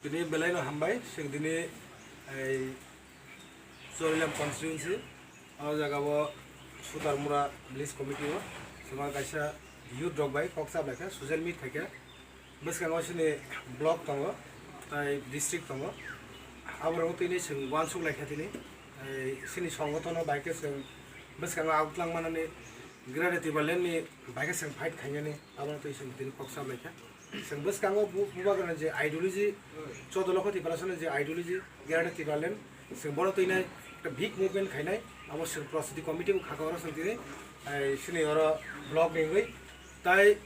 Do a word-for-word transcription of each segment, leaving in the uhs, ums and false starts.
Tini belai no hambai, sing tini ei Chorilam constituency, o jaga o Sutarmura village committee o, sima kaisa youth rok bai kok chap laikha, social meet khaikha, bwskango sini block tongo, tai district tongo, aborok tini sing uansuk laikha tini, ei sini songotono bai khe sing bwskango autlang manani Greater Tipraland ni bai khe sing fight khainani, abono twi sing tini kok chap laikha. Chwng bwskango bu-, bubagrani je ideology, chodolokho Tiprasani je ideology, Greater Tipraland, chwng bono twinai ekta big movement khainai, abo chwng Prositi committee bo khaka oro chwng tini, ai, sini oro block ni wngwi. Tai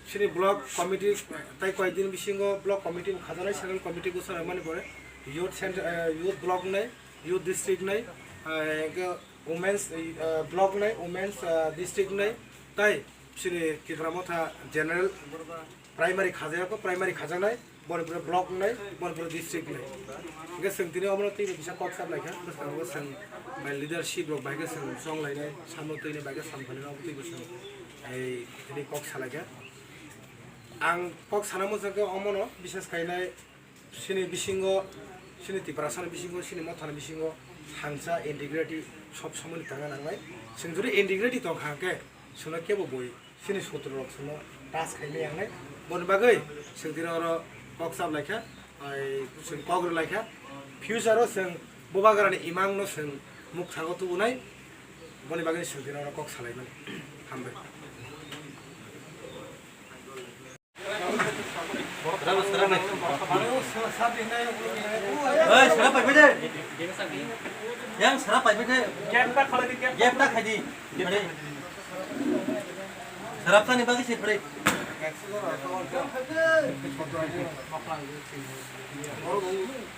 sini block committee, tai koi din bisingo block committee bo khajaknai, central committee bo sanai mani pore, youth center, eh, youth block nai, youth district nai, eh, hwnkhe women's, eh, block nai, women's, eh, district nai, tai sini Tipra Motha general primary khajak, primary khajaknai, boni pore block wngnai, boni pore district wngnai. Hingke chwng tini omono teibo kisa kok chap laikha, bwskango chwng bai leadership rok bai khe chwng chong lainai, samno twi ni bai khe sam khainai, obo teibo chwng ei tini kok sa laikha. Ang kok sana muchungkhe omono, bises khainai, sini bisingo, sini Tiprasani bisingo, sini mothani bisingo thangsa integrity sob somoni tanga nangnai. Chwng jodi integrity tongkha hwnkhe, chwngno kebo bui sini sotro rok chwngno touch khaimaya wngnai. Boni bagwi chwng tini oro kok chap laikha, ai chwng kok rw laikha. Future o chwng bubagrani imang no chwng mukthang o tubunai, boni bagwi chwng tini oro kok salaimani. Hambai. Sara, sara nai. Oi, sara pai pai de. Yang sara pai pai de. Gap ta khalai di, gap. Gap ta khai di. Pare. Sarap tani bagi sih, pare.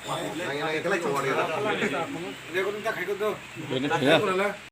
Nang, nang, kelai chowari. Dia ko ta khai ko do. Ini ya.